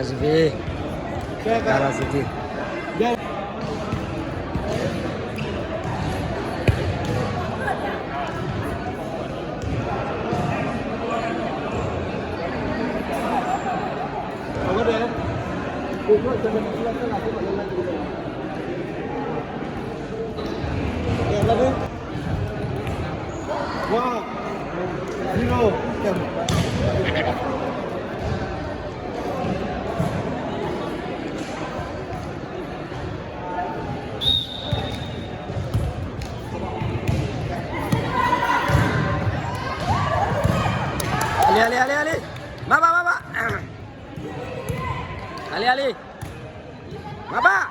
Sifî, Dara Sifî. One, zero. Alì, alì, alì, alì. Mama, mama. Alì, alì. Mama.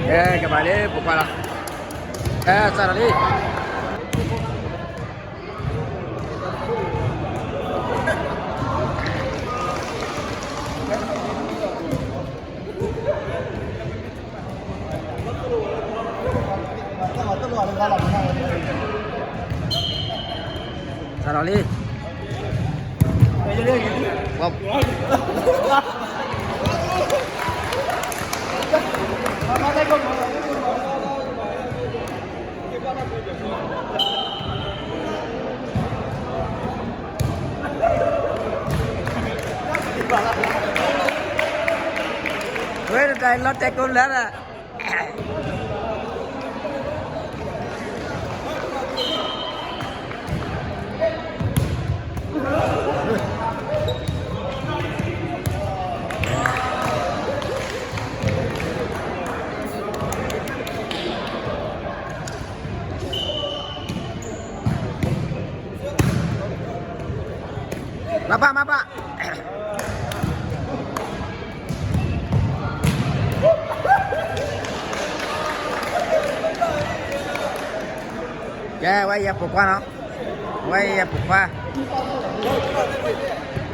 ကဲ ကဘၣ်လံ ပိာ်ခွါလီၤ. ကဲ စးထီၣ်လံ. စးထီၣ်လံ. ဝဲတၢ်လီၤတဲာ်ကိးလၢဒၣ် မၤပာ် မၤပာ်. ကဲ အဝဲယဲပိာ်ခွါနီၤ, အဝဲယဲပိာ်ခွါ,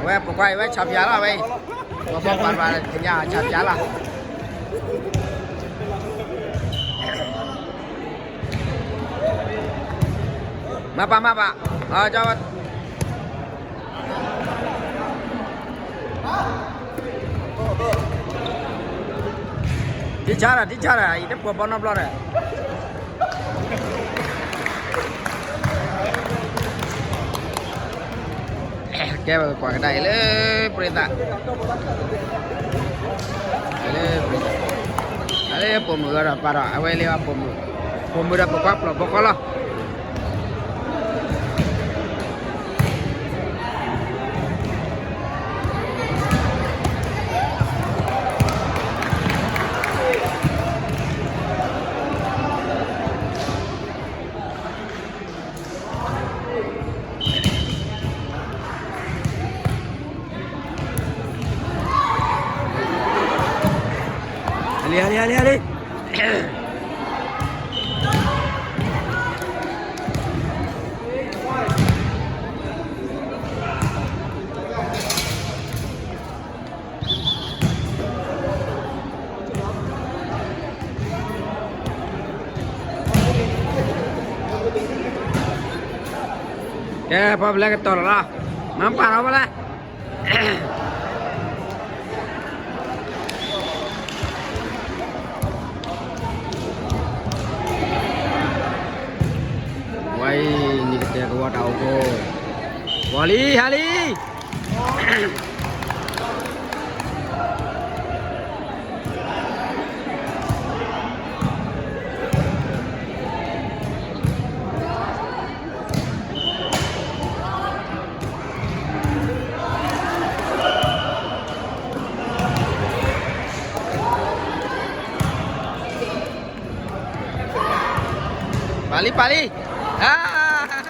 အဝဲပိာ်ခွါအံၤ အဝဲဆၣ်ပၠးလီၤ အဝဲအံၤ, ပှၤဘီပှၤဘၣ်တညါဆၣ်ပၠးလီၤ. မၤပာ် မၤပာ်, အကၠီ ထံဆါဒီး ထံဆါဒီး ယတပှဲၤဘီနီတဘျီဒီး, ကဲ ပကွၢ်ကဒါအံၤလၢ ပြံသး, လၢပြံသး, အလၢပိာ်မုၣ်ဂၤဒီးပာ်ဒီး အဝဲလၢပိာ်မုၣ်, ပိာ်မုၣ်ဒီးပိာ်ခွါပျီၢ်ဘီဃီလီၤ. ဟါလံ ဟါလံ ဟါလံ ဟါလံ. ကဲ ပှၤပလဲကတီၢ်လီၤလီၤ, မၤပာ်လီၤဝဲလဲၣ်. ဝဲအံၤ နံၣ်ကတဲာ်ကဝီၤတၢ်အိၣ်ဖှိၣ်, ဝီၤလံ ဟါလံ. လံပာ်လံ, အါ, အံၤ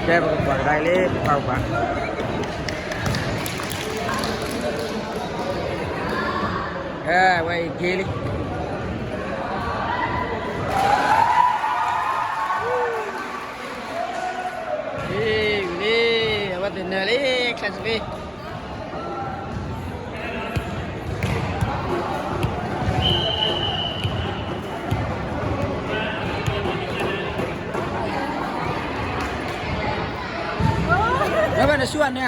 ကဲ ပကကွၢ်ကဒါအံၤလံ ပပာ်ပပာ်, ကဲ ဝဲအံၤက့ၤလံ, လံ, အဝဲသ့ၣ်နၢၤလံ class B. နဘၣ်နဆူၣ်အနၢၤ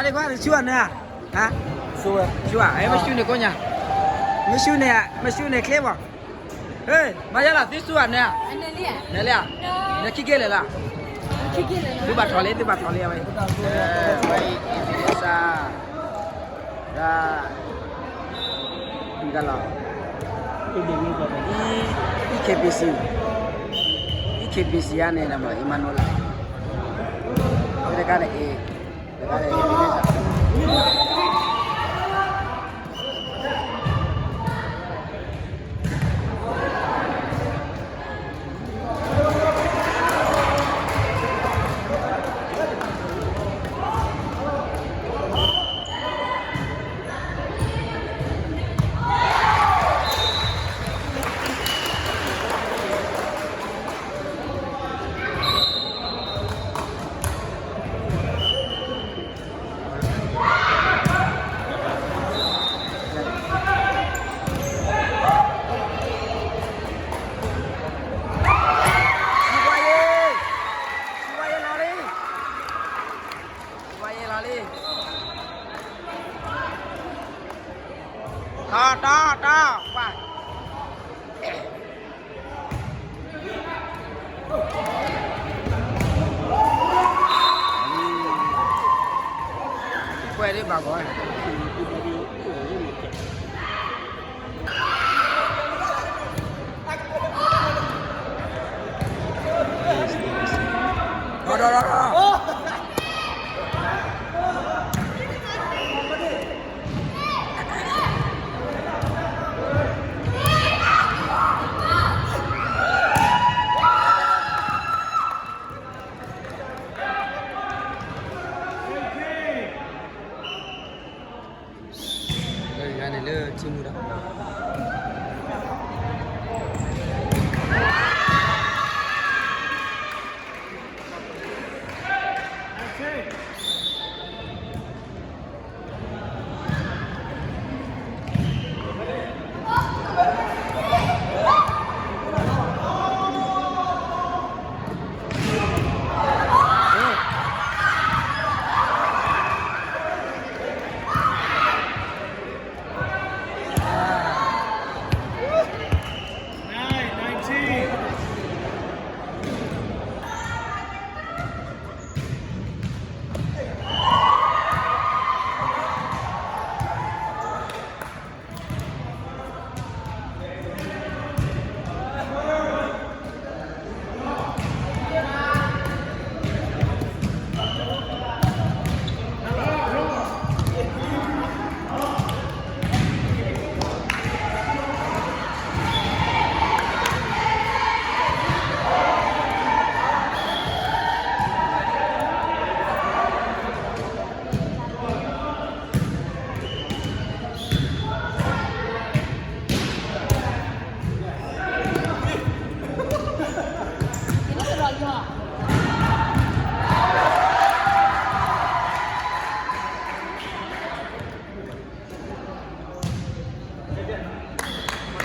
ဧါ, နဆူၣ်အနၢၤဧါ, ဆူၣ်ဧါ, မ့ၢ်ဆူၣ်န့ၣ်ကိးညါ, မ့ၢ်ဆူၣ်န့ၣ်, မ့ၢ်ဆူၣ်န့ၣ်ချ့ဘၣ်, မၤယါလီၤ သုဆူၣ်အနၢၤဧါ, နၢၤလံဧါ, နခံက့ၤလဲၣ်လီၤ, သုဘၣ်ထီၣ်လံ သုဘၣ်ထီၣ်လံအဝဲ, ဝဲအံၤ စၢ် ဒၣ်, ဒၣ်လီၤ, E K B C, E K B C န့ၣ် Emmanuel လီၤ, တခါန့ၣ် A, တခါန့ၣ် A.တီတီတီ, ကွဲးဒ်ဘၣ်ဂီၤ, ဒီးဒီးဒီးဒီး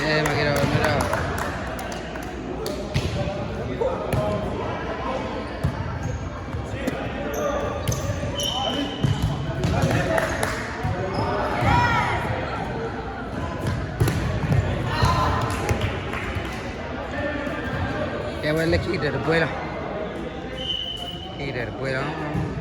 လၢယၤန့ၣ်လၢထံမူဒီး ကဲဝဲလၢခံကတၢၢ်တပွဲလီၤ. ဒီးတကွဲးလီၤ.